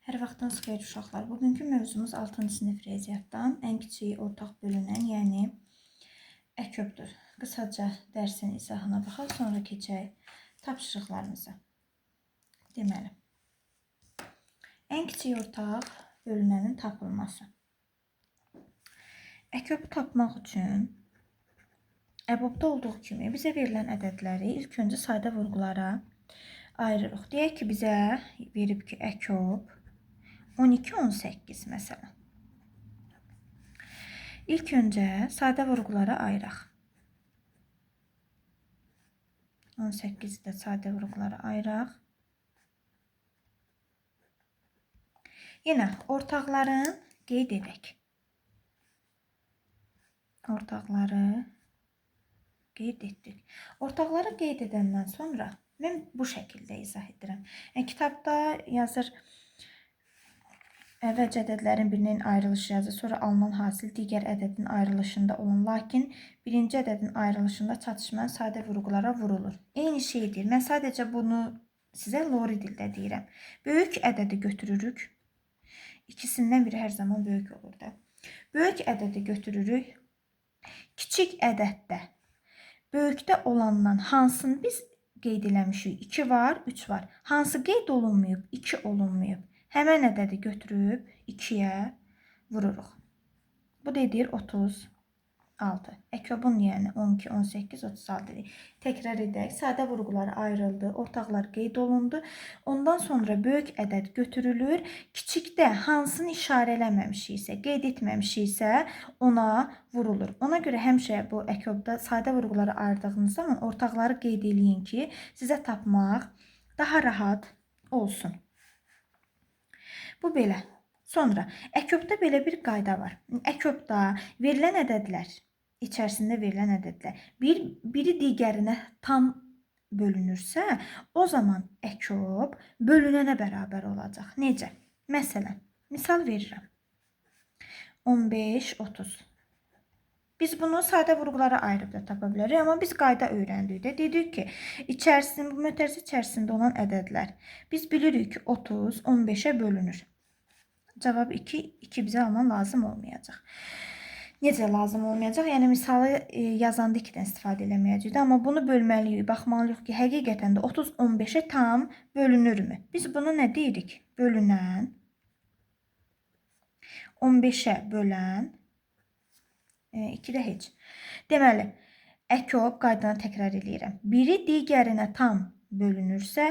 Hər vaxtınız xeyir uşaqlar. Bugünkü mövzumuz 6-cı sinif riyaziyyatdan ən kiçiyi ortaq bölünən, yəni əkobdur. Qısaca dərsin izahına baxaq, sonra keçək tapşırıqlarımıza. Deməli, ən kiçik ortaq bölünənin tapılması. Əkobu tapmaq üçün əbobda olduğu kimi bizə verilən ədədləri ilk öncə sadə vurğulara ayırırıq. Deyək ki, bizə verib ki, əkob 12, 18 məsələn. İlk öncə sadə vurğulara ayıraq. 18-i də sadə vurğulara ayıraq. Yenə ortaqların qeyd edək. Ortaqları qeyd etdik. Ortaqları qeyd edəndən sonra mən bu şəkildə izah edirəm. Yəni, kitabda yazır, əvvəlcə ədədlərin birinin ayrılışı yazır, sonra alınan hasil digər ədədin ayrılışında olan, lakin birinci ədədin ayrılışında çatışmayan sadə vurğulara vurulur. Eyni şeydir. Mən sadəcə bunu sizə lori dildə deyirəm. Böyük ədədi götürürük. İkisindən biri hər zaman böyük olur da. Böyük ədədi götürürük. Kiçik ədəddə böyükdə olandan hansını biz qeyd eləmişik? 2 var, 3 var. Hansı qeyd olunmayıb? 2 olunmayıb. Həmən ədədi götürüb 2-yə vururuq. Bu da edir 36. Əkobun yəni 12, 18, 36 dedik. Təkrar edək. Sadə vurğular ayrıldı, ortaqlar qeyd olundu. Ondan sonra böyük ədəd götürülür. Kiçikdə hansını işarələməmişiksə, qeyd etməmişiksə ona vurulur. Ona görə həmişə bu əkobda sadə vurğuları ayırdığınız zaman ortaqları qeyd eləyin ki, sizə tapmaq daha rahat olsun. Bu belə. Sonra əkobda belə bir qayda var. Əkobda verilən ədədlər, içərisində verilən ədədlər biri digərinə tam bölünürsə, o zaman əkob bölünənə bərabər olacaq. Necə? Məsələn, misal verirəm. 15, 30. Biz bunu sadə vurğulara ayırıb da tapa bilərik, amma biz qayda öyrəndik də. Dedik ki, içərisində, bu mötərizə içərisində olan ədədlər. Biz bilirik ki, 30 15-ə bölünür. Cavab 2, 2 bizə alman lazım olmayacaq. Necə lazım olmayacaq? Yəni, misalı yazanda 2-dən istifadə eləməyəcəyik. Amma bunu bölməliyik, baxmalıyıq ki, həqiqətən də 30 15-ə tam bölünürmü? Biz bunu nə deyirik? Bölünən 15-ə bölən 2-də heç. Deməli, əkob qaydanı təkrar eləyirəm. Biri digərinə tam bölünürsə,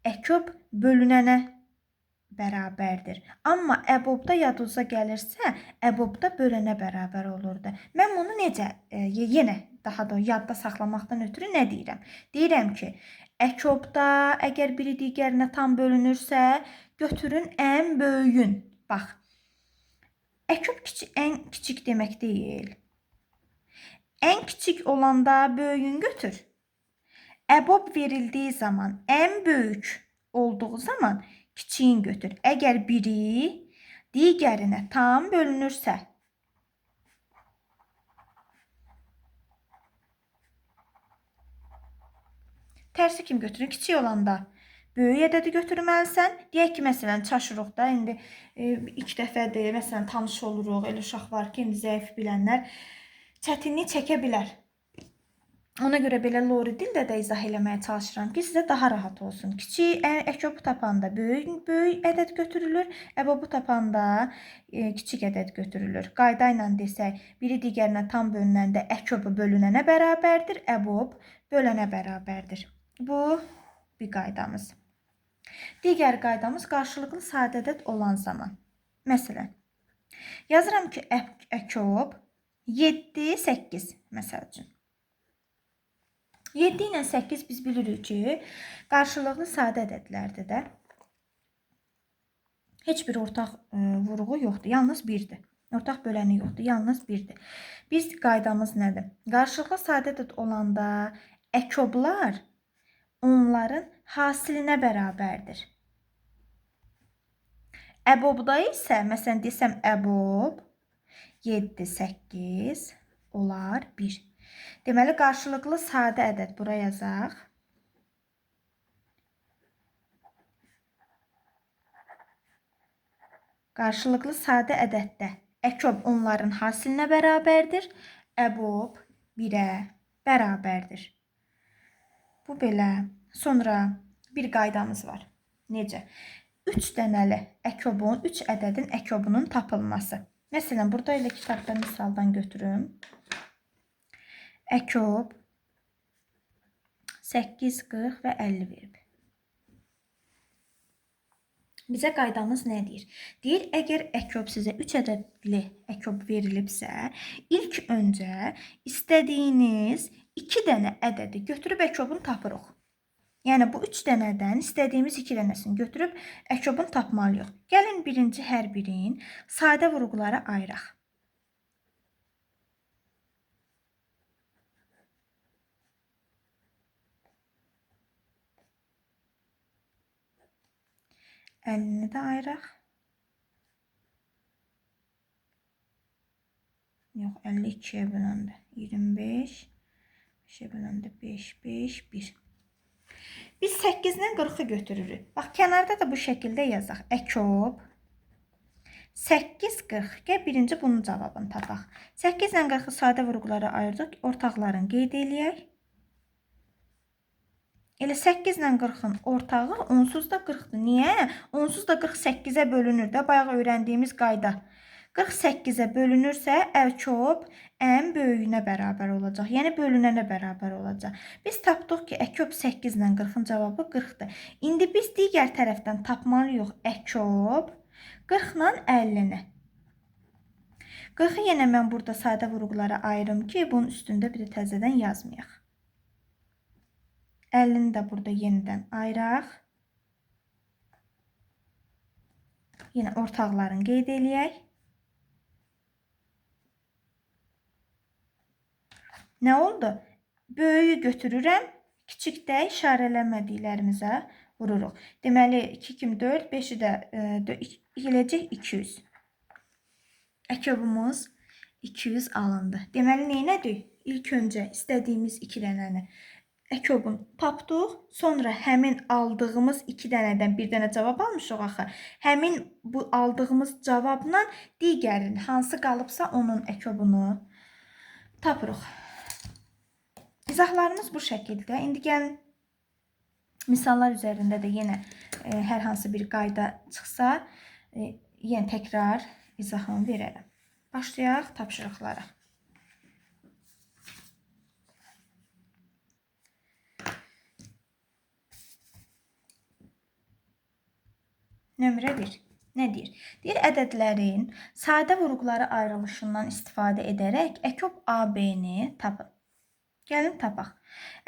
əkob bölünənə bərabərdir. Amma əbobda yadınıza gəlirsə, əbobda bölənə bərabər olurdu. Mən bunu necə yenə daha da yadda saxlamaqdan ötürü nə deyirəm? Deyirəm ki, əkobda əgər biri digərinə tam bölünürsə, götürün ən böyüyün. Bax, əkob ən kiçik demək deyil. Ən kiçik olanda böyüyün götür. Əbob verildiyi zaman ən böyük olduğu zaman kiçiyin götür. Əgər biri digərinə tam bölünürsə, tərsi kim götürür? Kiçik olanda böyük ədədi götürməlisən. Deyək ki, məsələn, çaşırıq da, indi ilk dəfədir, məsələn, tanış oluruq, elə uşaq var ki, indi zəif bilənlər çətinlik çəkə bilər. Ona görə belə lori dildə də izah eləməyə çalışıram ki, sizə daha rahat olsun. Kiçik əkobu tapanda böyük ədəd götürülür, əbobu tapanda kiçik ədəd götürülür. Qayda ilə desək, biri digərinə tam bölünəndə əkobu bölünənə bərabərdir, əbob bölənə bərabərdir. Bu bir qaydamız. Digər qaydamız qarşılıqlı sadə ədəd olan zaman. Məsələn, yazıram ki, əkob 7, 8 məsəl üçün. 7 ilə 8 biz bilirik ki, qarşılıqlı sadə ədədlərdir də. Heç bir ortaq vurğu yoxdur, yalnız birdir. Ortaq böləni yoxdur, yalnız birdir. Biz qaydamız nədir? Qarşılıqlı sadə ədəd olanda əkoblar onların hasilinə bərabərdir. Əbobda isə, məsələn, desəm əbob 7, 8 olar 1. Deməli, qarşılıqlı sadə ədəd bura yazaq. Qarşılıqlı sadə ədəddə əkob onların hasilinə bərabərdir. Əbob 1-ə bərabərdir. Bu belə. Sonra bir qaydamız var. Necə? 3 dənəli əkobun, 3 ədədin əkobunun tapılması. Məsələn, burada elə kitabda misaldan götürüm. Əkob 8, 40 və 50 verib. Bizə qaydamız nə deyir? Deyir, əgər əkob sizə 3 ədədli əkob verilibsə, ilk öncə istədiyiniz 2 dənə ədədi götürüb əkobunu tapırıq. Yəni, bu 3 dənədən istədiyimiz 2 dənəsini götürüb əkobunu tapmalıyıq. Gəlin birinci hər birin sadə vurğulara ayıraq. Əlini də ayıraq. Yox, 52-yə böləndə 25, 5-ə böləndə 5, 5, 1. Biz 8 ilə 40-ı götürürük. Bax, kənarda da bu şəkildə yazaq. Əkob 8, 40. Gəl birinci bunun cavabını tapaq. 8 ilə 40-ı sadə vurğulara ayırdıq. Ortaqlarını qeyd eləyək. Elə 8 ilə 40-ın ortağı onsuz da 40-dır. Niyə? Onsuz da 48-ə bölünür də. Bayaq öyrəndiyimiz qayda. 48-ə bölünürsə, əkob ən böyüyünə bərabər olacaq. Yəni, bölünənə bərabər olacaq. Biz tapdıq ki, əkob 8 ilə 40-ın cavabı 40-dır. İndi biz digər tərəfdən tapmalıyıq əkob 40 ilə 50-ni. 40-ı yenə mən burada sadə vurğulara ayırım ki, bunun üstündə bir də təzədən yazmayaq. 50-ni də burada yenidən ayıraq. Yenə ortaqlarını qeyd eləyək. Nə oldu? Böyüyü götürürəm, kiçikdə işarələmədiklərimizə vururuq. Deməli, 2 kim 4, 5-i də eləcək 200. Əkobumuz 200 alındı. Deməli, neynədik? İlk öncə istədiyimiz 2 dənəni əkobun tapdıq. Sonra həmin aldığımız 2 dənədən bir dənə cavab almışıq axı. Həmin bu aldığımız cavabla digərinin hansı qalıbsa onun əkobunu tapırıq. İzahlarımız bu şəkildə. İndi gəlin misallar üzərində də yenə hər hansı bir qayda çıxsa, yenə təkrar izahımı verərəm. Başlayaq tapşırıqlara. Nömrə 1. Nə deyir? Deyir, ədədlərin sadə vurğuları ayrılışından istifadə edərək əkob AB-ni tapın. Gəlin tapaq.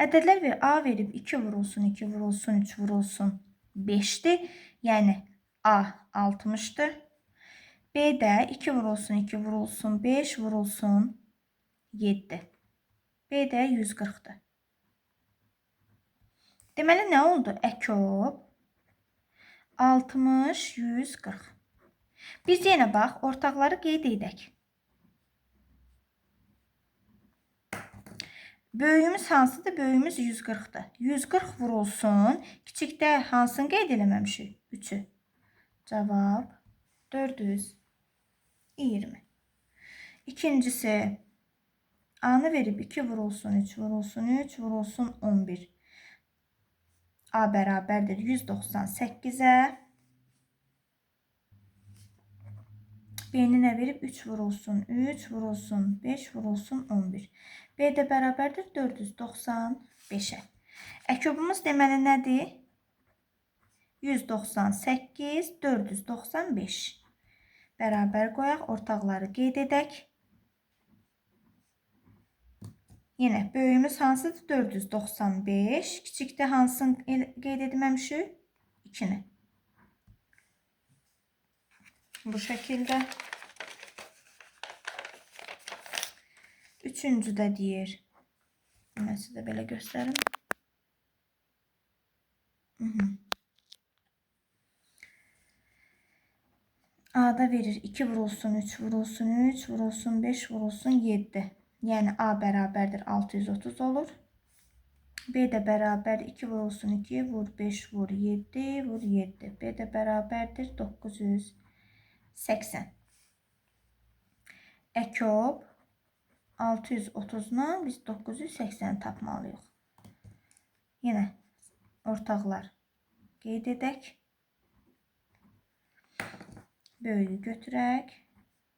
Ədədlər ver, A verib 2 vurulsun, 2 vurulsun, 3 vurulsun, 5-dir. Yəni A 60-dır. B də 2 vurulsun, 2 vurulsun, 5 vurulsun, 7. B də 140-dır. Deməli, nə oldu? Əkob 60, 140. Biz yenə bax, ortaqları qeyd edək. Böyüyümüz hansıdır? Böyüyümüz 140-dır. 140 vurulsun. Kiçikdə hansını qeyd eləməmişik? 3-ü. Cavab 420. İkincisi, A-nı verib 2 vurulsun, 3 vurulsun, 3 vurulsun, 11. A bərabərdir 198-ə. B-ni nə verib? 3 vurulsun, 3 vurulsun, 5 vurulsun, 11. B də bərabərdir 495-ə. Əkobumuz deməli nədir? 198, 495. Bərabər qoyaq, ortaqları qeyd edək. Yenə böyüyümüz hansıdır? 495. Kiçikdə hansını qeyd etməmişik? 2-ni. Bu şəkildə. Üçüncü də deyir. Mən sizə belə göstərim. A-da verir 2 vurulsun, 3 vurulsun, 3 vurulsun, 5 vurulsun, 7. Yəni A bərabərdir 630 olur. B də bərabər 2 vurulsun 2, vur 5, vur 7, vur 7. B də bərabərdir 950. 80. Əkob 630-dan biz 980 tapmalıyıq. Yenə ortaqlar qeyd edək. Böyüyü götürək.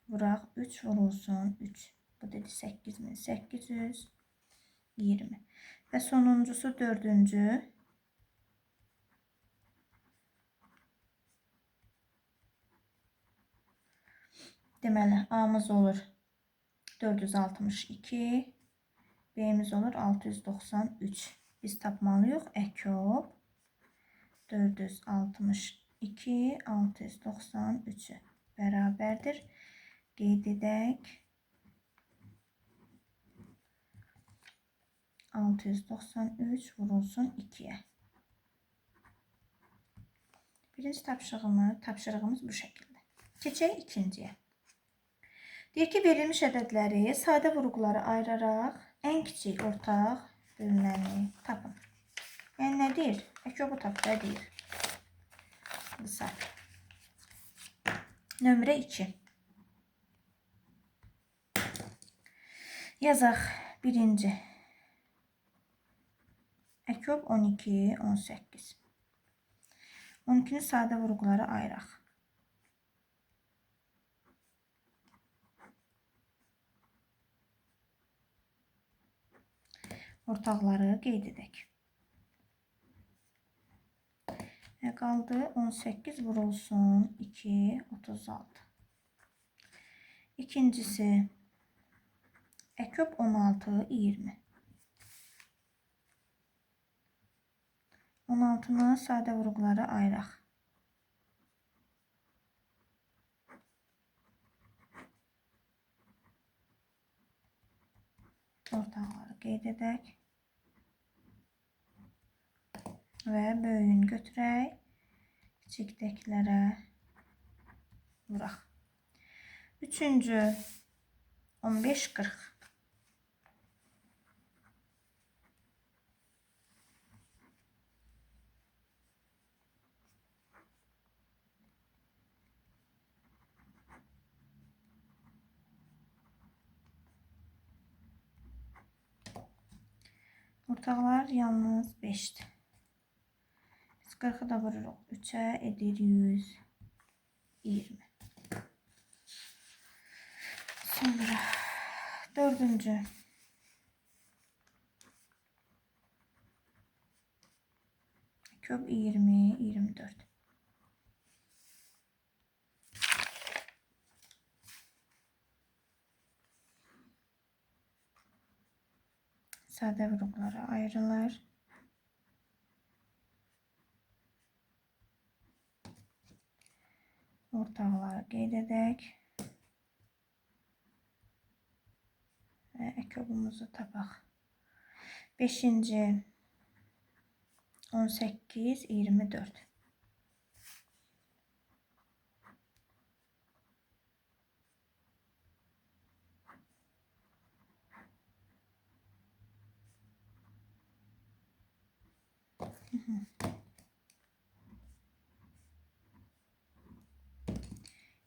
Vuraq 3 vurulsun 3. Bu dedi 8820. Və sonuncusu dördüncü. Deməli, A'mız olur 462, B'miz olur 693. Biz tapmalıyıq əkob 462, 693-ü bərabərdir. Qeyd edək. 693 vurulsun 2'ye. Birinci tapşırığımız bu şəkildə. Keçək ikinciyə. Deyir ki, verilmiş ədədləri sadə vurğulara ayıraraq ən kiçik ortaq bölünəni tapın. Yəni nə deyir? Əkobu tap da deyir. Qısa. Nömrə 2. Yazaq. Birinci. Əkob 12, 18. 12-ni sadə vurğulara ayıraq. Ortaqları qeyd edək. Nə qaldı? 18 vurulsun 2, 36. İkincisi, əkob 16, 20. 16-nı sadə vurğulara ayıraq. Ortaqları qeyd edək. Və böyüyünü götürək. Kiçikdəkilərə vuraq. Üçüncü, 15, 40. Ortaqlar yalnız 5-dir. Biz 40-ı da vururuq. 3-ə edir 120. Sonra dördüncü. Köb 20, 24. Sadə vurğulara ayrılır. Ortaqları qeyd edək. Və əkobumuzu tapaq. Beşinci, 18, 24.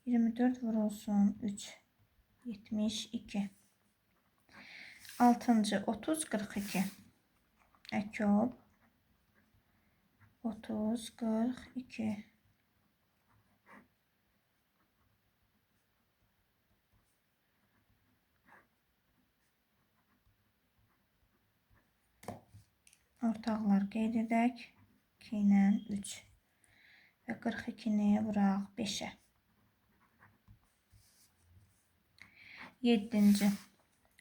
24 vurulsun 3, 72. Altıncı, 30, 42. Əkob 30, 42. Ortaqlar qeyd edək. 2 ilə 3 və 42-ni vuraq 5-ə. 7-ci,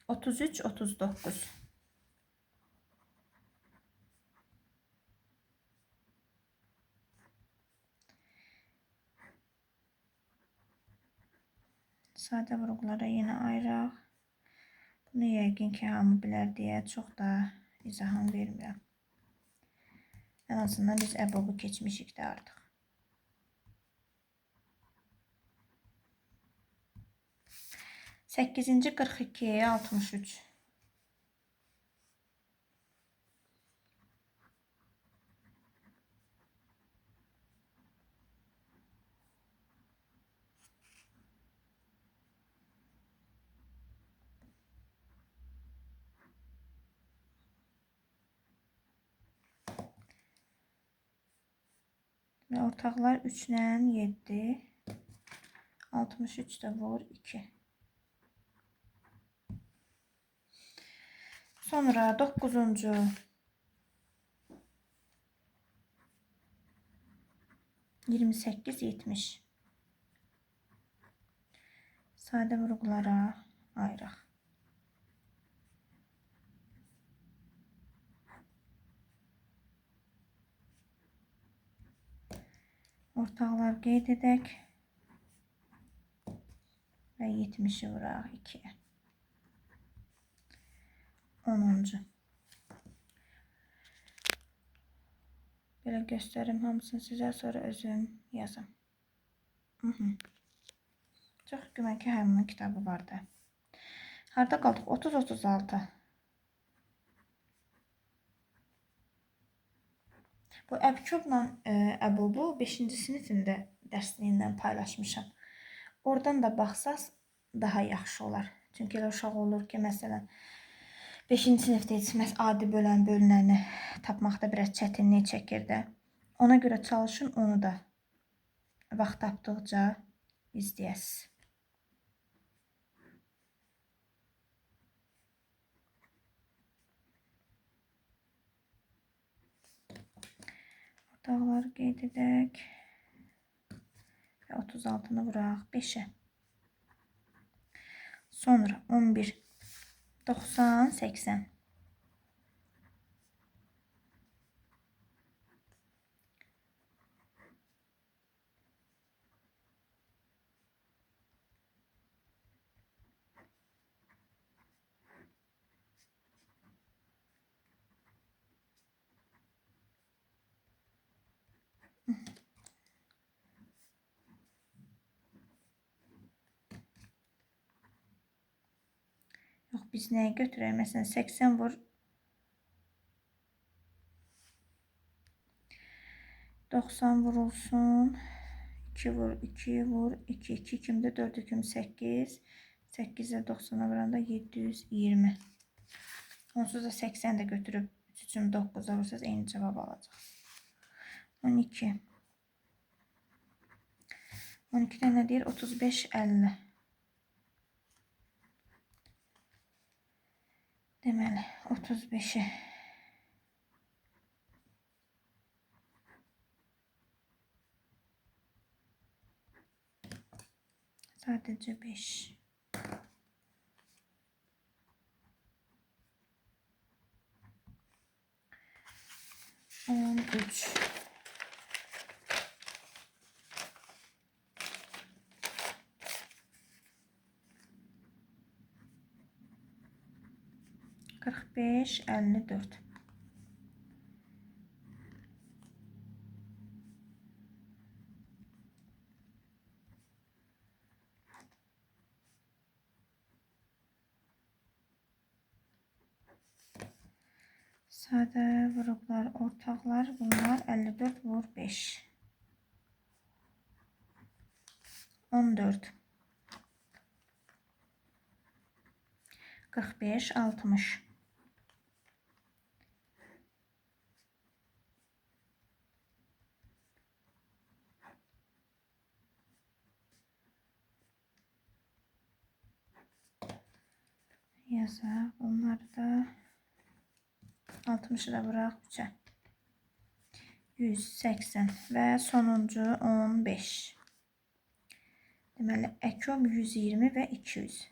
33, 39. Sadə vurğulara yenə ayıraq. Bunu yəqin ki, hamı bilər deyə çox da izahını vermirəm. Ən azından biz əbobu keçmişik də artıq. 8-ci, 42, 63. Və ortaqlar 3 ilə 7. 63 də vur 2. Sonra 9-cu. 28, 70. Sadə vurğulara ayıraq. Ortaqlar qeyd edək və 70-i vuraq 2-yə. 10-cu. Belə göstərim hamısını sizə, sonra özüm yazım. Çox güman ki, hamının kitabı vardı. Harda qaldıq? 30-36. Bu Əbkobla Əbobu 5-ci sinifində dərsliyindən paylaşmışam. Oradan da baxsaz daha yaxşı olar. Çünki elə uşaq olur ki, məsələn, 5-ci sinifdə heç adi bölən bölünəni tapmaqda biraz çətinlik çəkirdi. Ona görə çalışın onu da vaxt tapdıqca izləyəsiniz. Ortaqları qeyd edək. Və 36-nı vuraq 5-ə. Sonra 11, 90, 80. Yox, biz nəyi götürək? Məsələn, 80 vur 90 vurulsun. 2 vur, 2 vur, 2, 2 kimdir? 4 2 8. 8-ə 90-a vuranda 720. Onsuz da 80 də götürüb 3 üçün 9-a vursaz eyni cavab alacaq. 12. 12-də nə deyir? 35, 50. Deməli, 35-i sadəcə 5. 13. 45, 54. Sadə vuruqlar, ortaqlar, bunlar 54 vur 5. 14. 45, 60. Yazaq. Bunları da 60-ı da vuraq 3-ə. 180 və sonuncu 15. Deməli, əkom 120 və 200.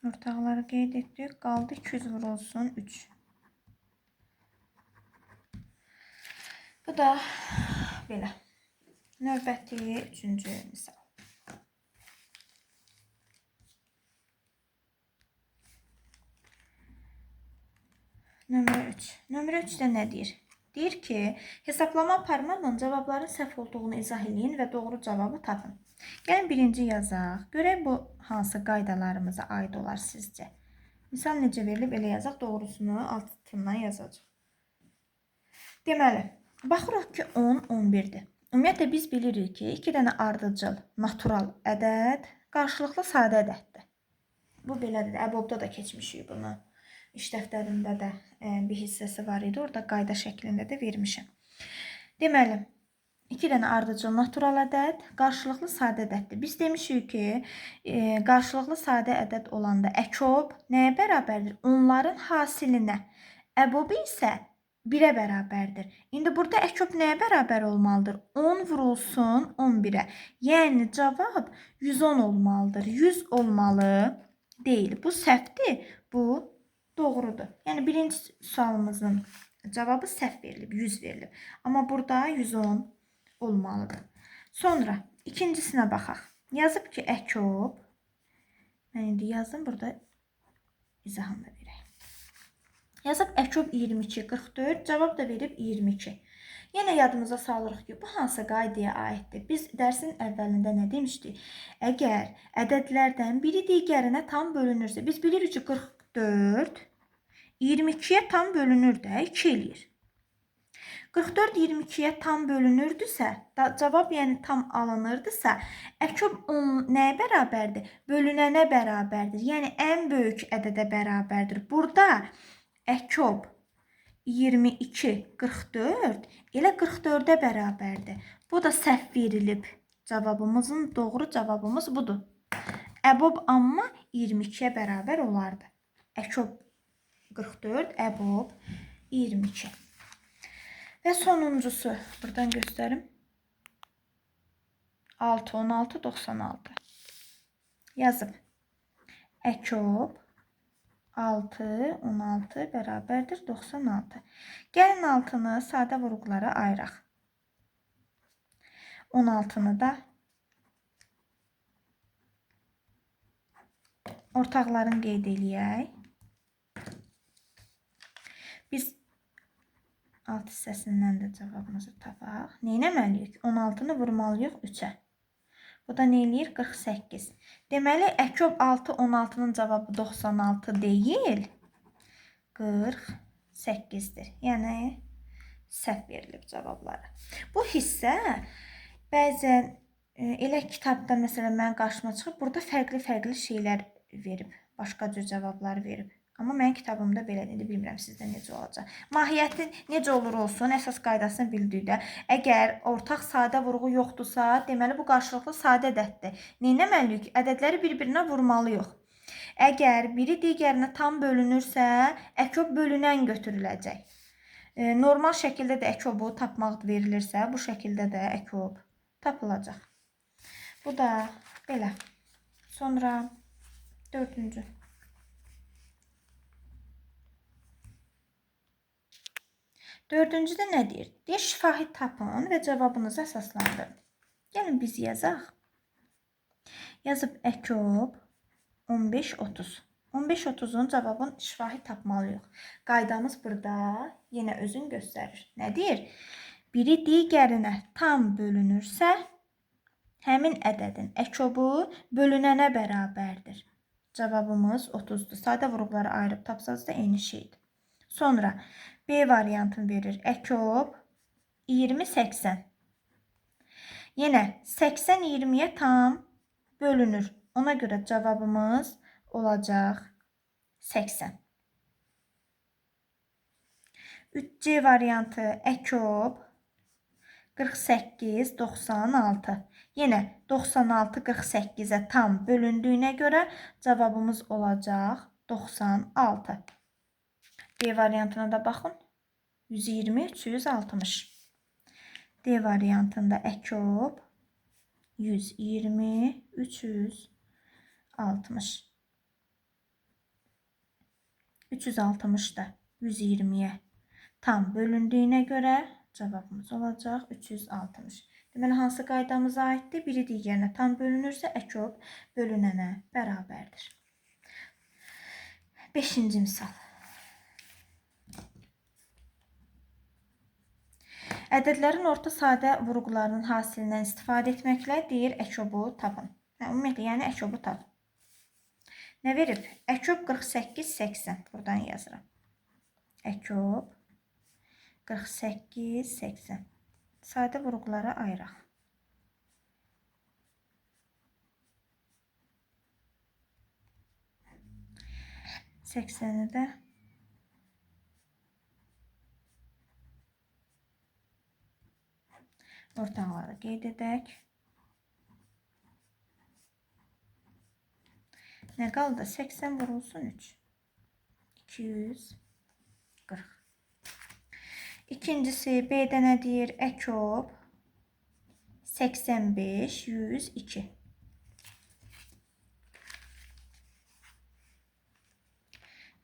Ortaqları qeyd etdik. Qaldı 200 vurulsun 3. Bu da belə. Növbəti üçüncü misal. Nömrə 3. Nömrə 3-də nə deyir? Deyir ki, hesablama aparmaqla cavabların səhv olduğunu izah eləyin və doğru cavabı tapın. Gəlin birinci yazaq. Görək bu hansı qaydalarımıza aid olar sizcə. Misal necə verilib, elə yazaq. Doğrusunu altından yazacaq. Deməli, baxırıq ki, 10, 11-dir. Ümumiyyətlə, biz bilirik ki, 2 dənə ardıcıl natural ədəd qarşılıqlı sadə ədəddir. Bu belədir. Əbobda da keçmişik bunu. İş dəftərində də bir hissəsi var idi. Orada qayda şəklində də vermişəm. Deməli, 2 dənə ardıcıl natural ədəd qarşılıqlı sadə ədəddir. Biz demişik ki, qarşılıqlı sadə ədəd olanda əkob nəyə bərabərdir? Onların hasilinə. Əbobu isə 1-ə bərabərdir. İndi burada əkob nəyə bərabər olmalıdır? 10 vurulsun 11-ə. Yəni cavab 110 olmalıdır. 100 olmalı deyil. Bu səhvdir, bu doğrudur. Yəni birinci sualımızın cavabı səhv verilib, 100 verilib. Amma burada 110 olmalıdır. Sonra ikincisinə baxaq. Yazıb ki, əkob. Mən indi yazdım, burada izahını da verək. Yazıb əkob 22, 44, cavab da verib 22. Yenə yadımıza salırıq ki, bu hansı qaydaya aiddir? Biz dərsin əvvəlində nə demişdik? Əgər ədədlərdən biri digərinə tam bölünürsə, biz bilirik ki, 44 22-yə tam bölünür də, 2 eləyir. 44 22-yə tam bölünürdüsə, cavab yəni tam alınırdısa, əkob 10 nəyə bərabərdir? Bölünənə bərabərdir. Yəni ən böyük ədədə bərabərdir. Burada əkob 22, 44 elə 44-ə bərabərdir. Bu da səhv verilib. Cavabımızın doğru cavabımız budur. Əbob amma 22-yə bərabər olardı. Əkob 44, əbob 22. Və sonuncusu, buradan göstərim. 6, 16, 96. Yazıb. Əkob 6, 16 bərabərdir 96. Gəlin 6-nı sadə vurğulara ayıraq. 16-nı da ortaqlarını qeyd eləyək. Biz alt hissəsindən də cavabımızı tapaq. Nə etməliyik? 16-nı vurmalıyıq 3-ə. Bu da nə eləyir? 48. Deməli, əkob 6, 16-nın cavabı 96 deyil, 48-dir. Yəni, səhv verilib cavabları. Bu hissə bəzən elə kitabda, məsələn, mənim qarşıma çıxıb, burada fərqli-fərqli şeylər verib, başqa cür cavablar verib. Amma mənim kitabımda belə indi bilmirəm sizdə necə olacaq. Mahiyyəti necə olur olsun, əsas qaydasını bildikdə, əgər ortaq sadə vurğu yoxdursa, deməli bu qarşılıqlı sadə ədəddir. Nə etməliyik? Ədədləri bir-birinə vurmalıyıq. Əgər biri digərinə tam bölünürsə, əkob bölünən götürüləcək. Normal şəkildə də əkobu tapmaq verilirsə, bu şəkildə də əkob tapılacaq. Bu da belə. Sonra dördüncü. Dördüncüdə nə deyir? Deyir, şifahi tapın və cavabınızı əsaslandırın. Gəlin biz yazaq. Yazıb əkob 15, 30. 15, 30-un cavabını şifahi tapmalıyıq. Qaydamız burada yenə özün göstərir. Nə deyir? Biri digərinə tam bölünürsə, həmin ədədin əkobu bölünənə bərabərdir. Cavabımız 30-dur. Sadə vurğuları ayırıb tapsanız da eyni şeydir. Sonra B variantını verir. Əkob 20, 80. Yenə 80 20-yə tam bölünür. Ona görə cavabımız olacaq 80. 3C variantı əkob 48, 96. Yenə 96, 48-ə tam bölündüyünə görə cavabımız olacaq 96. D variantına da baxın. 120, 360. D variantında əkob 120, 360. 360 da 120-yə tam bölündüyünə görə cavabımız olacaq 360. Deməli, hansı qaydamıza aiddir? Biri digərinə tam bölünürsə, əkob bölünənə bərabərdir. Beşinci misal. Ədədlərin orta sadə vurğularının hasilindən istifadə etməklə deyir, əkobu tapın. Ümumiyyətlə, yəni əkobu tapın. Nə verib? Əkob 48, 80. Buradan yazıram. Əkob 48, 80. Sadə vuruqlara ayıraq. 80-i də ortaqları qeyd edək. Nə qaldı? 80 vurulsun 3. 240. İkincisi B-də nə deyir? Əkob 85, 102.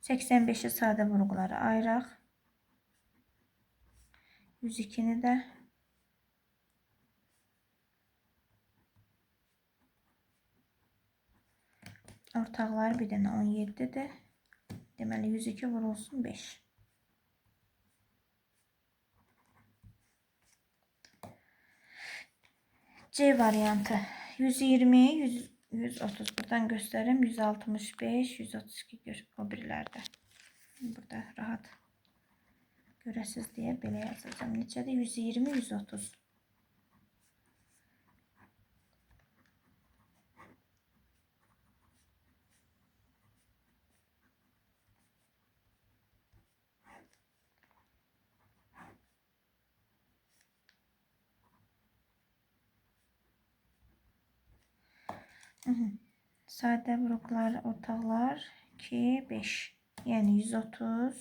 85-i sadə vurğulara ayıraq. 102-ni də ortaqları bir dənə 17-dir. Deməli 102 vurulsun 5. C variantı 120, 100, 130 buradan göstərim. 165, 132 gör, o birilərdə. Burada rahat görəsiz deyə belə yazacağım. Neçədir? 120, 130. Sadə vuruqlar, ortaqlar 2, 5. Yəni 130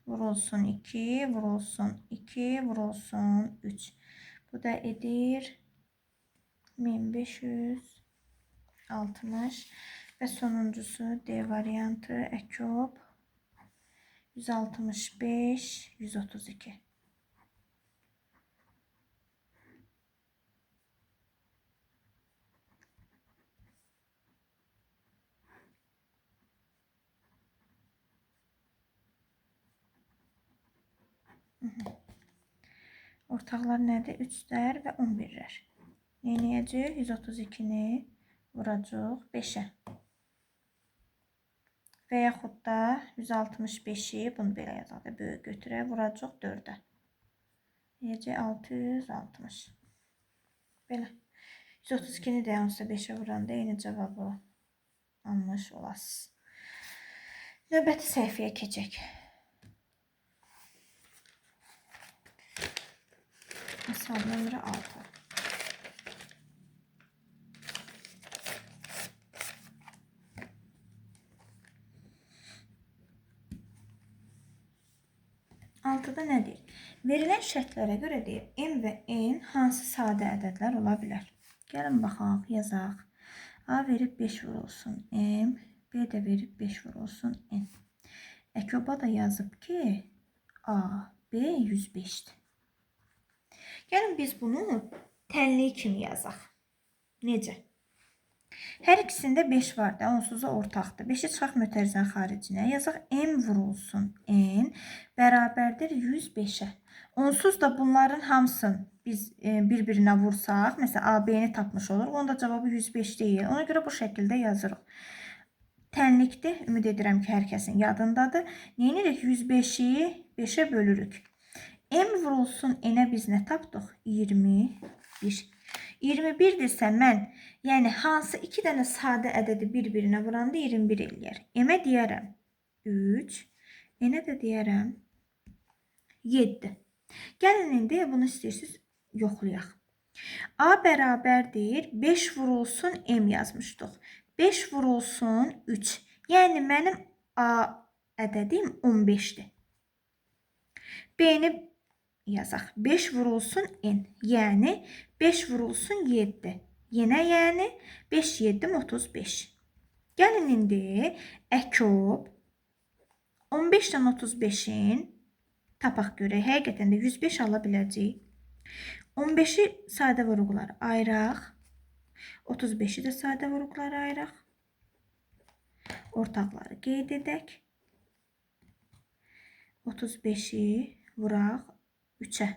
vurulsun 2, vurulsun 2, vurulsun 3. Bu da edir 1560. Və sonuncusu D variantı əkob 165, 132. Ortaqlar nədir? 3-lər və 11-lər. Neyləyəcəyik? 132-ni vuracaq 5-ə. Və yaxud da 165-i, bunu belə yazaq da, böyük götürək, vuracaq 4-ə. Eləyəcək 660. Belə. 132-ni də hansısa 5-ə vuranda eyni cavabı almış olasınız. Növbəti səhifəyə keçək. Misal nömrə 6. Altıda nə deyir? Verilən şərtlərə görə deyir, M və N hansı sadə ədədlər ola bilər? Gəlin baxaq, yazaq. A verib 5 vurulsun M, B də verib 5 vurulsun N. Əkoba da yazıb ki, A, B 105-dir. Gəlin biz bunu tənlik kimi yazaq. Necə? Hər ikisində 5 var da, onsuz da ortaqdır. 5-i çıxaq mötərizənin xaricinə. Yazaq M vurulsun N bərabərdir 105-ə. Onsuz da bunların hamısını biz bir-birinə vursaq, məsələn A, B-ni tapmış oluruq. Onun da cavabı 105 deyil. Ona görə bu şəkildə yazırıq. Tənlikdir. Ümid edirəm ki, hər kəsin yadındadır. Neynirik? 105-i 5-ə bölürük. M vurulsun N-ə biz nə tapdıq? 21. 21-dirsə mən, yəni hansı iki dənə sadə ədədi bir-birinə vuranda 21 eləyər. M-ə deyərəm 3, N-ə də deyərəm 7. Gəlin indi bunu istəyirsiniz yoxlayaq. A bərabərdir 5 vurulsun M yazmışdıq. 5 vurulsun 3. Yəni mənim A ədədim 15-dir. B-ni yazaq. 5 vurulsun N. Yəni 5 vurulsun 7. Yenə yəni 5, 7, 35. Gəlin indi əkob 15-dən 35-in tapaq görək. Həqiqətən də 105 ala biləcəyik. 15-i sadə vuruqlara ayıraq. 35-i də sadə vuruqlara ayıraq. Ortaqları qeyd edək. 35-i vuraq 3-ə.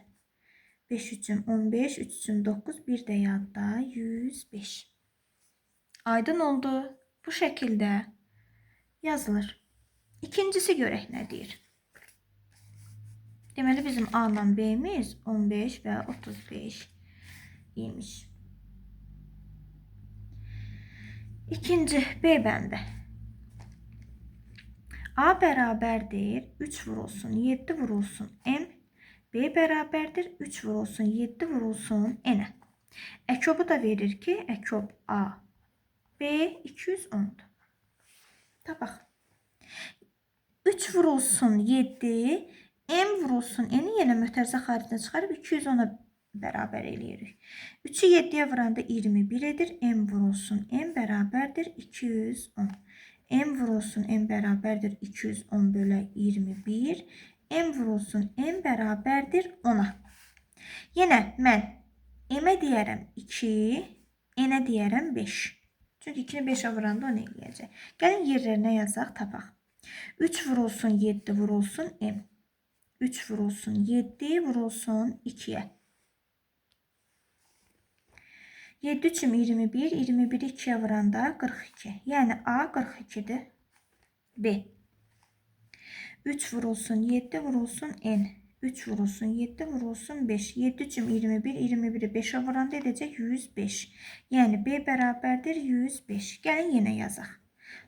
5 üçün 15, 3 üçün 9, 1 də yadda 105. Aydın oldu. Bu şəkildə. yazılır. İkincisi görək nə deyir. Deməli, bizim A ilə B-miz 15 və 35 imiş. İkinci B bəndi. A bərabərdir 3 vurulsun 7 vurulsun M. B bərabərdir 3 vurulsun 7 vurulsun N. Əkobu da verir ki, əkob A, B 210-dur. Tapaq. 3 vurulsun 7, M vurulsun N-i yenə mötərizə xaricinə çıxarıb 210-a bərabər eləyirik. 3-ü 7-yə vuranda 21 edir. M vurulsun M bərabərdir 210. M vurulsun M bərabərdir 210 bölə 21. M vurulsun M bərabərdir 10-a. Yenə mən M-ə deyərəm 2, N-ə deyərəm 5. Çünki 2-ni 5-ə vuranda 10 eləyəcək. Gəlin yerlərinə yazaq, tapaq. 3 vurulsun 7 vurulsun M. 3 vurulsun 7 vurulsun 2-yə. 7 3-üm 21, 21-i 2-yə vuranda 42. Yəni A 42-dir. B. 3 vurulsun 7 vurulsun N. 3 vurulsun 7 vurulsun 5. 7 3-üm 21, 21-i 5-ə vuranda edəcək 105. Yəni B bərabərdir 105. Gəlin yenə yazaq.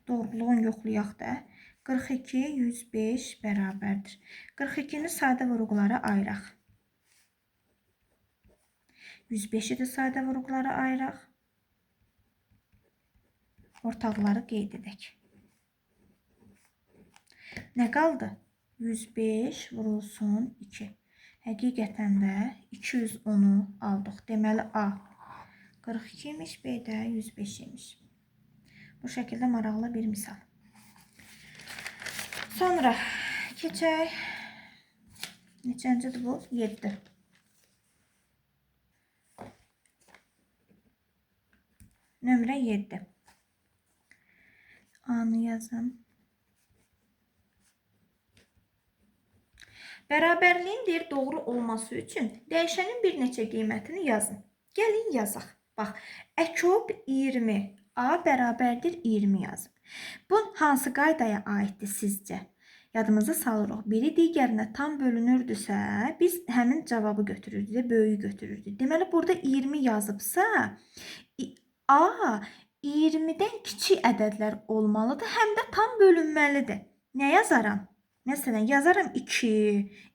Doğruluğunu yoxlayaq da. 42, 105 bərabərdir. 42-ni sadə vurğulara ayıraq. 105-i də sadə vurğulara ayıraq. Ortaqları qeyd edək. Nə qaldı? 105 vurulsun 2. Həqiqətən də 210-u aldıq. Deməli A 42 imiş, B də 105 imiş. Bu şəkildə maraqlı bir misal. Sonra keçək. Neçəncidir bu? 7. Nömrə 7. A-nı yazım. Bərabərliyin deyir doğru olması üçün dəyişənin bir neçə qiymətini yazın. Gəlin yazaq. Bax, əkob 20. A bərabərdir 20 yazıb. Bu hansı qaydaya aiddir sizcə? Yadımıza salırıq. Biri digərinə tam bölünürdüsə, biz həmin cavabı götürürdük, böyüyü götürürdük. Deməli, burada 20 yazıbsa, A 20-dən kiçik ədədlər olmalıdır, həm də tam bölünməlidir. Nə yazaram? Məsələn, yazaram 2,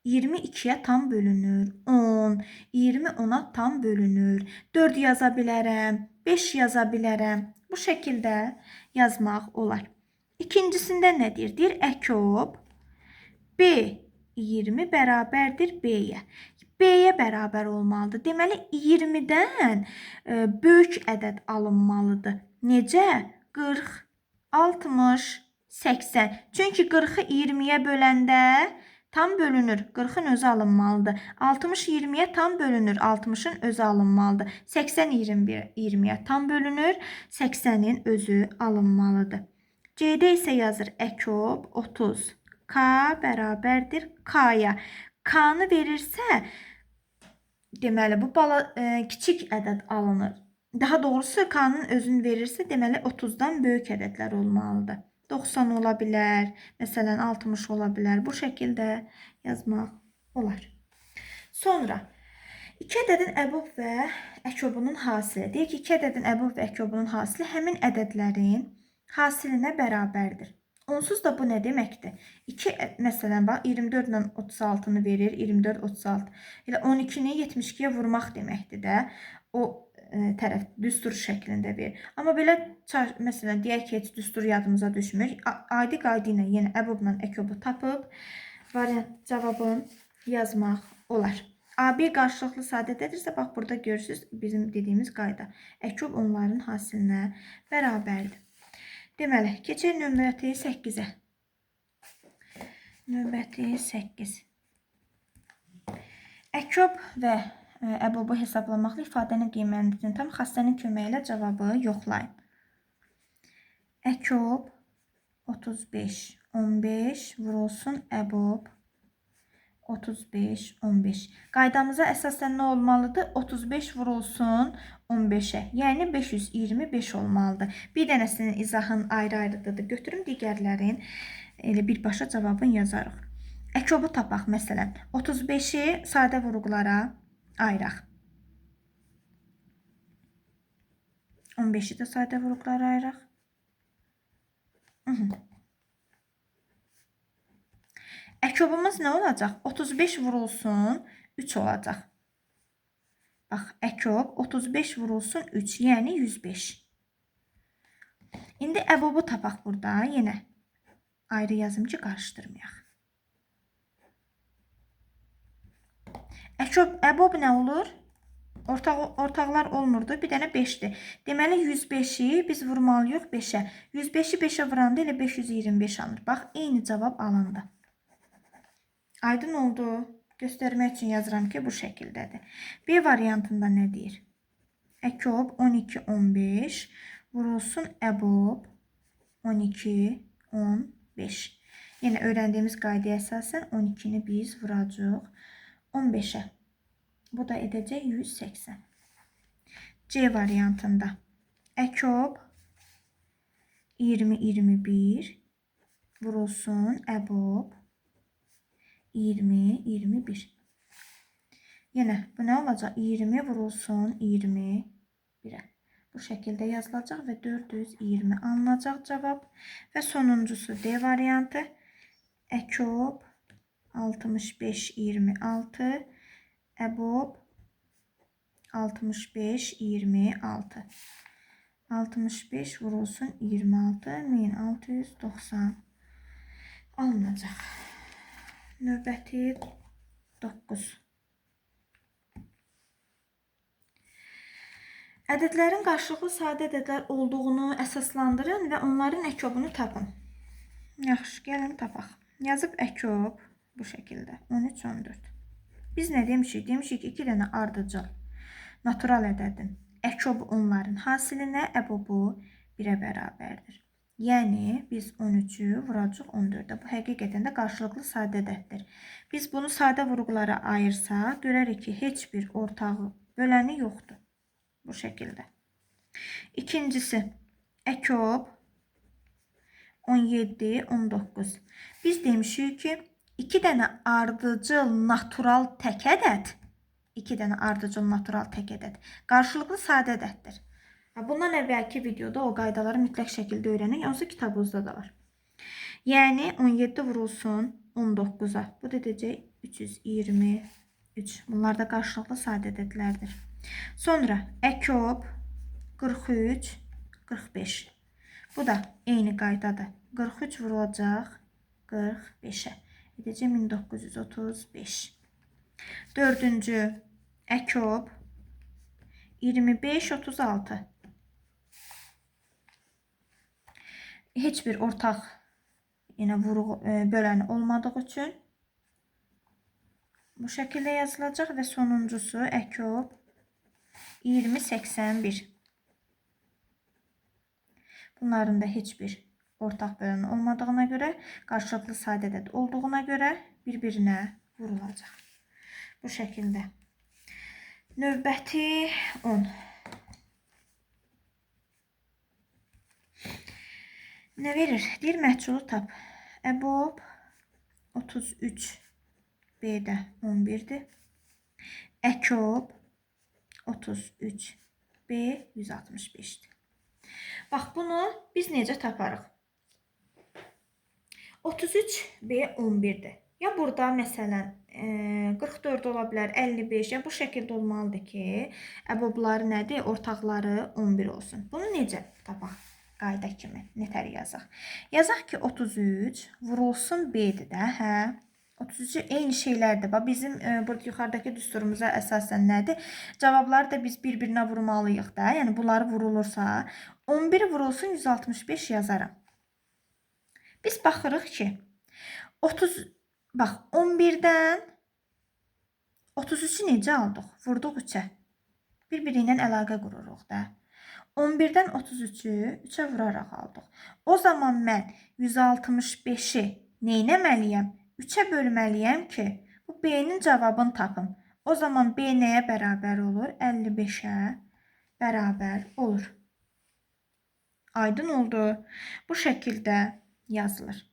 22-yə tam bölünür, 10, 20 10-a tam bölünür, 4 yaza bilərəm, 5 yaza bilərəm. Bu şəkildə yazmaq olar. İkincisində nə deyir? Deyir, əkob B 20 bərabərdir B-yə. B-yə bərabər olmalıdır. Deməli, 20-dən böyük ədəd alınmalıdır. Necə? 40, 60, 80. Çünki 40-ı 20-yə böləndə tam bölünür. 40-ın özü alınmalıdır. 60 20-yə tam bölünür. 60-ın özü alınmalıdır. 80 20-yə tam bölünür. 80-in özü alınmalıdır. C-də isə yazır əkob 30. K bərabərdir K-ya. K-nı verirsə, deməli bu kiçik ədəd alınır. Daha doğrusu K-nın özünü verirsə, deməli 30-dan böyük ədədlər olmalıdır. 90 ola bilər, məsələn 60 ola bilər. Bu şəkildə yazmaq olar. Sonra 2 ədədin əbob və əkobunun hasili. Deyir ki, 2 ədədin əbob və əkobunun hasili həmin ədədlərin hasilinə bərabərdir. Onsuz da bu nə deməkdir? 2, məsələn, bax, 24 ilə 36-nı verir, 24, 36. Elə 12-ni 72-yə vurmaq deməkdir də. O tərəf düstur şəklində verir. Amma belə, məsələn, deyək ki, heç düstur yadımıza düşmür. Adi qayda ilə, yəni əbobla əkobu tapıb variant cavabını yazmaq olar. AB qarşılıqlı sadə ədəddirsə, bax, burada görürsünüz bizim dediyimiz qayda. Əkob onların hasilinə bərabərdir. Deməli, keçək növbəti 8-ə. Növbəti 8. Əkob və əbobu hesablamaqla ifadənin qiymətini tam xassənin köməyi ilə cavabı yoxlayın. Əkob 35, 15 vurulsun əbob 35, 15. Qaydamıza əsasən nə olmalıdır? 35 vurulsun 15-ə. Yəni 525 olmalıdır. Bir dənəsinin izahını ayrı-ayrıdır. Götürüm digərlərin elə birbaşa cavabını yazarıq. Əkobu tapaq məsələn. 35-i sadə vurğulara ayıraq. 15-i də sadə vurğulara ayıraq. Əkobumuz nə olacaq? 35 vurulsun 3 olacaq. Bax, əkob 35 vurulsun 3, yəni 105. İndi əbobu tapaq burada. Yenə ayrı yazım ki, qarışdırmayaq. Əkob, əbob nə olur? Ortaqlar olmurdu. Bir dənə 5-dir. Deməli, 105-i biz vurmalıyıq 5-ə. 105-i 5-ə vuranda elə 525 alınır. Bax, eyni cavab alındı. Aydın oldu. Göstərmək üçün yazıram ki, bu şəkildədir. B variantında nə deyir? Əkob 12, 15 vurulsun əbob 12, 15. Yenə öyrəndiyimiz qaydaya əsasən 12-ni biz vuracağıq 15-ə. Bu da edəcək 180. C variantında əkob 20, 21 vurulsun əbob 20, 21. Yenə bu nə olacaq? 20 vurulsun 21-ə. Bu şəkildə yazılacaq və 420 alınacaq cavab. Və sonuncusu D variantı. Əkob 65, 26. Əbob 65, 26. 65 vurulsun 26, 1690 alınacaq. Növbəti 9. Ədədlərin qarşılıqlı sadə ədədlər olduğunu əsaslandırın və onların əkobunu tapın. Yaxşı, gəlin tapaq. Yazıb əkob bu şəkildə. 13, 14. Biz nə demişik? Demişik ki, 2 dənə ardıcıl natural ədədin əkobu onların hasilinə, əbobu 1-ə bərabərdir. Yəni, biz 13-ü vuracaq 14-ə. Bu, həqiqətən də qarşılıqlı sadə ədəddir. Biz bunu sadə vurğulara ayırsaq, görərik ki, heç bir ortağı böləni yoxdur. Bu şəkildə. İkincisi, əkob 17, 19. Biz demişik ki, 2 dənə ardıcıl natural tək ədəd, 2 dənə ardıcıl natural tək ədəd qarşılıqlı sadə ədəddir. Bundan əvvəlki videoda o qaydaları mütləq şəkildə öyrənin. Onsuz kitabınızda da var. Yəni 17 vurulsun 19-a. Bu da edəcək 323. Bunlar da qarşılıqlı sadə ədədlərdir. Sonra əkob 43, 45. Bu da eyni qaydadır. 43 vurulacaq 45-ə. Edəcək 1935. Dördüncü əkob 25, 36. Heç bir ortaq yenə vurğu, böləni olmadığı üçün bu şəkildə yazılacaq və sonuncusu əkob 20, 81. Bunların da heç bir ortaq böləni olmadığına görə, qarşılıqlı sadə ədəd olduğuna görə bir-birinə vurulacaq. Bu şəkildə. Növbəti 10. Nə verir? Deyir, məhsulu tap. Əbob 33, B-də 11-dir. Əkob 33, B 165-dir. Bax, bunu biz necə taparıq? 33, B 11-dir. Ya burada məsələn 44 ola bilər, 55, ya bu şəkildə olmalıdır ki, əbobları nədir? Ortaqları 11 olsun. Bunu necə tapaq? Qayda kimi nətər yazaq? Yazaq ki, 33 vurulsun B-dir də, hə? 33 eyni şeylərdir. Bax, bizim burada yuxarıdakı düsturumuza əsasən nədir? Cavabları da biz bir-birinə vurmalıyıq da. Yəni, bunları vurulursa, 11 vurulsun 165 yazaram. Biz baxırıq ki, 30, bax, 11-dən 33-ü necə aldıq? Vurduq 3-ə. Bir-biri ilə əlaqə qururuq da. 11-dən 33-ü 3-ə vuraraq aldıq. O zaman mən 165-i neynəməliyəm? 3-ə bölməliyəm ki, bu bu B-nin cavabını tapım. O zaman B nəyə bərabər olur? 55-ə bərabər olur. Aydın oldu. Bu şəkildə yazılır.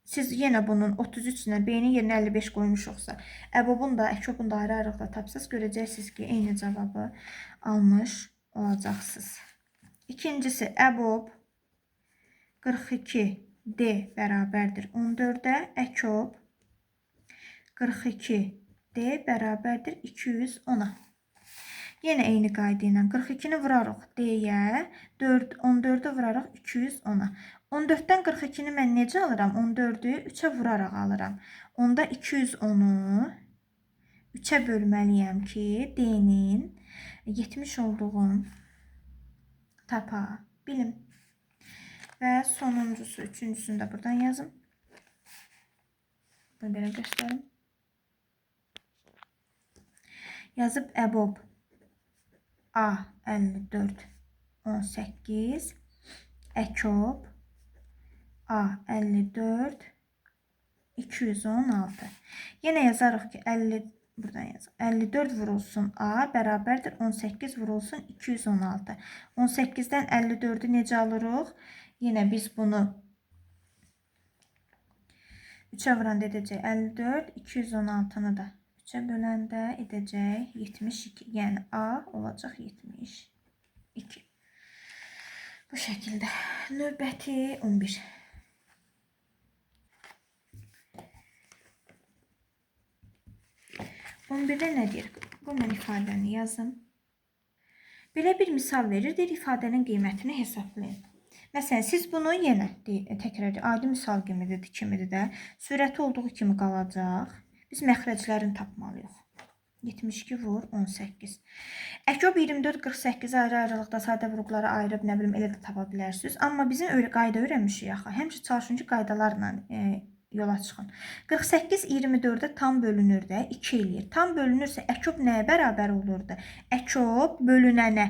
Siz yenə bunun 33 ilə B-nin yerinə 55 qoymuşuqsa, əbobun da, əkobun da ayrı-ayrılıqda tapsaz, görəcəksiniz ki, eyni cavabı almış olacaqsınız. İkincisi, əbob 42D bərabərdir 14-ə, əkob 42D bərabərdir 210-a. Yenə eyni qayda ilə 42-ni vurarıq D-yə, 14-ü vurarıq 210-a. 14-dən 42-ni mən necə alıram? 14-ü 3-ə vuraraq alıram. Onda 210-u 3-ə bölməliyəm ki, D-nin 70 olduğunu tapa bilim. Və sonuncusu, üçüncüsünü də buradan yazım. Bunu belə göstərim. Yazıb əbob A 54 18, əkob A 54 216. Yenə yazarıq ki, 50 buradan yazaq. 54 vurulsun A bərabərdir 18 vurulsun 216. 18-dən 54-ü necə alırıq? Yenə biz bunu 3-ə vuranda edəcək 54, 216-nı da 3-ə böləndə edəcək 72. Yəni A olacaq 72. Bu şəkildə. Növbəti 11. 11-də nə deyir? Bu mən ifadəni yazım. Belə bir misal verir. Deyir, ifadənin qiymətini hesablayın. Məsələn, siz bunu yenə təkrar adi misal kimidir də. Sürəti olduğu kimi qalacaq. Biz məxrəclərini tapmalıyıq. 72 vur 18. Əkob 24, 48 ayrı-ayrılıqda sadə vurğulara ayırıb, nə bilim, elə də tapa bilərsiniz. Amma bizim öyle qayda öyrənmişik axı. Həmişə çalışın ki, qaydalarla yola çıxın. 48 24-ə tam bölünür də, 2 eləyir. Tam bölünürsə, əkob nəyə bərabər olurdu? Əkob bölünənə,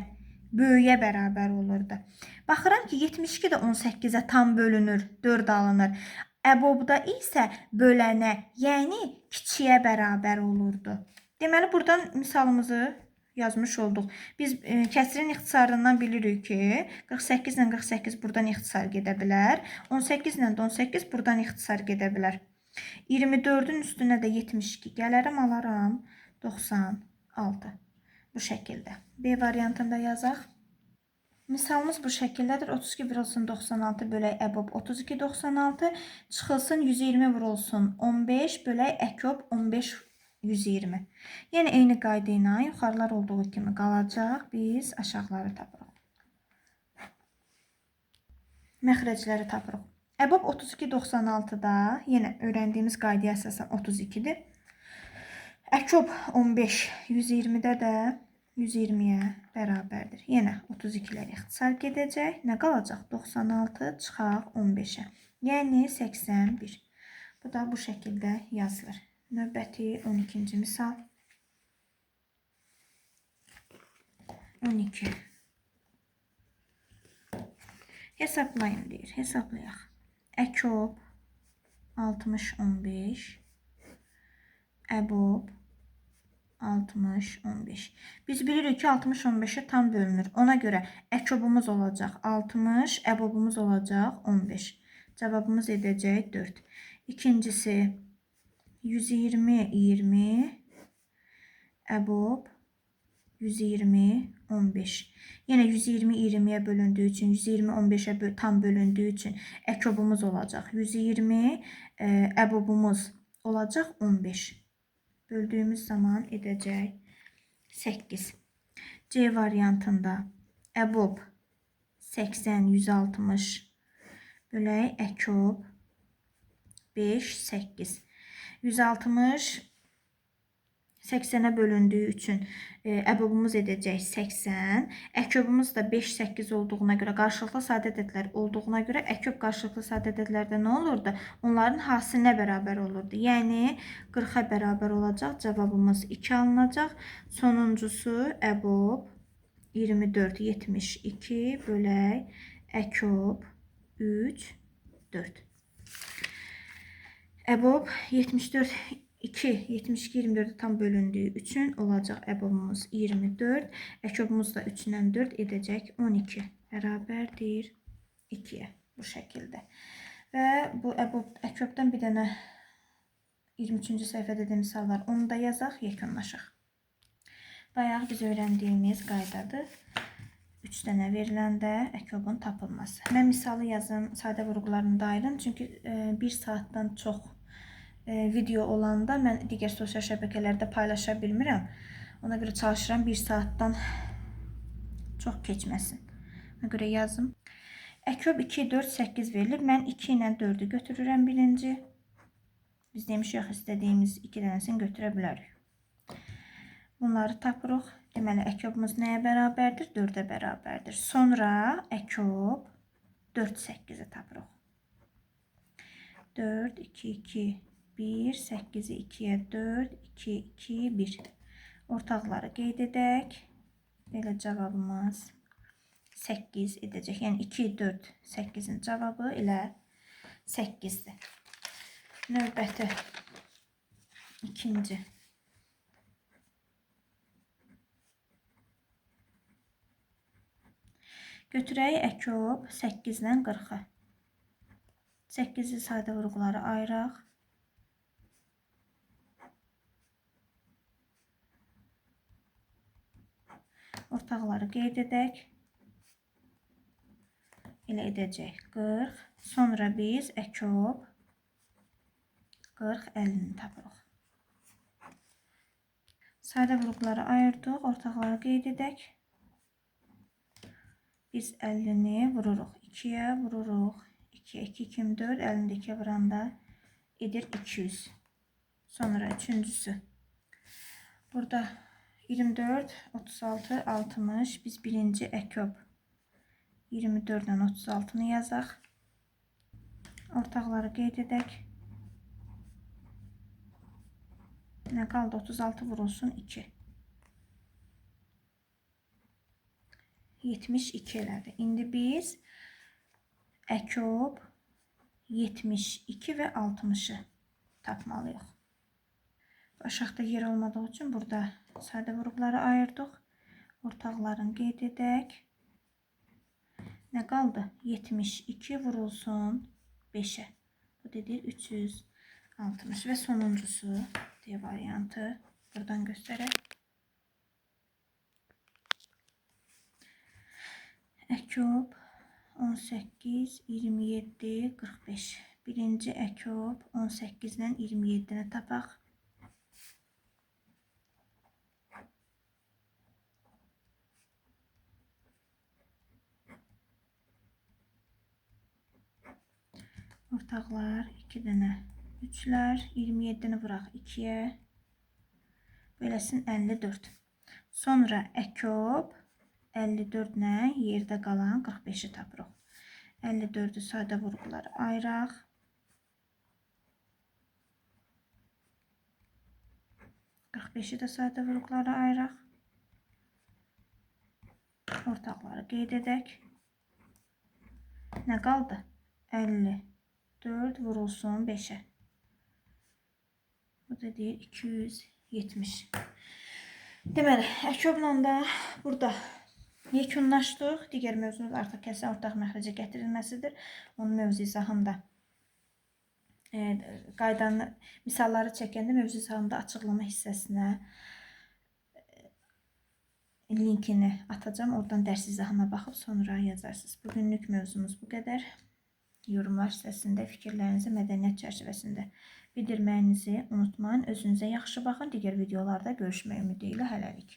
böyüyə bərabər olurdu. Baxıram ki, 72 də 18-ə tam bölünür, 4 alınır. Əbobda isə bölənə, yəni kiçiyə bərabər olurdu. Deməli, buradan misalımızı yazmış olduq. Biz kəsirin ixtisarından bilirik ki, 48 ilə 48 buradan ixtisar gedə bilər. 18 ilə də 18 buradan ixtisar gedə bilər. 24-ün üstünə də 72 gələrəm, alaram 96. Bu şəkildə. B variantında yazaq. Misalımız bu şəkildədir. 32 vurulsun 96 bölək əbob 32 96 çıxılsın 120 vurulsun 15 bölək əkob 15 120. Yenə eyni qayda ilə yuxarılar olduğu kimi qalacaq. Biz aşağıları tapırıq. Məxrəcləri tapırıq. Əbob 32 96-da yenə öyrəndiyimiz qaydaya əsasən 32-dir. Əkob 15 120-də də 120-yə bərabərdir. Yenə 32-lər ixtisar gedəcək. Nə qalacaq? 96 çıxaq 15-ə. Yəni 81. Bu da bu şəkildə yazılır. Növbəti 12-ci misal. 12. Hesablayın deyir. Hesablayaq. Əkob 60 15. Əbob 60 15. Biz bilirik ki, 60 15-ə tam bölünür. Ona görə əkobumuz olacaq 60, əbobumuz olacaq 15. Cavabımız edəcək 4. İkincisi 120 20, əbob 120 15. Yenə 120 20-yə bölündüyü üçün, 120 15-ə tam bölündüyü üçün əkobumuz olacaq 120, əbobumuz olacaq 15. Böldüyümüz zaman edəcək 8. C variantında əbob 80 160 bölək əkob 5 8. 160 80-ə bölündüyü üçün əbobumuz edəcək 80. Əkobumuz da 5 8 olduğuna görə, qarşılıqlı sadə ədədlər olduğuna görə əkob qarşılıqlı sadə ədədlərdə nə olurdu? Onların hasilinə bərabər olurdu. Yəni 40-a bərabər olacaq. Cavabımız 2 alınacaq. Sonuncusu əbob 24 72 bölək əkob 3 4. Əbob 74 2, 72 24-ə tam bölündüyü üçün olacaq əbobumuz 24. Əkobumuz da 3 ilə 4 edəcək 12. Bərabərdir 2-yə bu şəkildə. Və bu əkobdan bir dənə 23-cü səhifədə də misal var. Onu da yazaq, yekunlaşaq. Bayaq biz öyrəndiyimiz qaydadır. 3 dənə veriləndə əkobun tapılması. Mən misalı yazım, sadə vurğularını da ayırım. Çünki 1 saatdan çox video olanda mən digər sosial şəbəkələrdə paylaşa bilmirəm. Ona görə çalışıram 1 saatdan çox keçməsin. Ona görə yazım. Əkob 2, 4, 8 verilib. Mən 2 ilə 4-ü götürürəm birinci. Biz demişik, istədiyimiz 2 dənəsini götürə bilərik. Bunları tapırıq. Deməli, əkobumuz nəyə bərabərdir? 4-ə bərabərdir. Sonra əkob 4, 8-i tapırıq. 4, 2, 2, 1, 8-i 2-yə 4, 2, 2, 1. Ortaqları qeyd edək. Belə cavabımız 8 edəcək. Yəni 2, 4, 8-in cavabı elə 8-dir. Növbəti ikinci. Götürək əkob 8 ilə 40-ı. 8-i sadə vurğuları ayıraq. Ortaqları qeyd edək. Elə edəcək 40. Sonra biz əkob 40, 50-ni tapırıq. Sadə vurğuları ayırdıq. Ortaqları qeyd edək. Biz 50-ni vururuq. 2-yə vururuq. 2-yə 2, 2, 4. 50-ni də 2-yə vuranda edir 200. Sonra üçüncüsü. Burada 24, 36, 60. Biz birinci əkob 24 ilə 36-nı yazaq. Ortaqları qeyd edək. Nə qaldı? 36 vurulsun 2. 72 elədi. İndi biz əkob 72 və 60-ı tapmalıyıq. Aşağıda yer olmadığı üçün burada sadə vurğuları ayırdıq. Ortaqlarını qeyd edək. Nə qaldı? 72 vurulsun 5-ə. Bu dedir 360 və sonuncusu D variantı buradan göstərək. Əkob 18, 27, 45. Birinci əkob 18 ilə 27-ni tapaq. Ortaqlar 2 dənə 3-lər, 27-ni vuraq 2-yə. Beləsin 54. Sonra əkob 54 ilə yerdə qalan 45-i tapırıq. 54-ü sadə vurğuları ayıraq. 45-i də sadə vurğuları ayıraq. Ortaqları qeyd edək. Nə qaldı? 54 vurulsun 5-ə. Bu da deyir 270. Deməli, əkobla da burada yekunlaşdıq. Digər mövzumuz artıq kəsin ortaq məxrəcə gətirilməsidir. Onun mövzu izahında qaydanı, misalları çəkəndə mövzu izahında açıqlama hissəsinə linkini atacağım. Oradan dərs izahına baxıb sonra yazarsınız. Bugünlük mövzumuz bu qədər. Yorumlar hissəsində fikirlərinizi mədəniyyət çərçivəsində bildirməyinizi unutmayın. Özünüzə yaxşı baxın. Digər videolarda görüşmək ümidi ilə hələlik.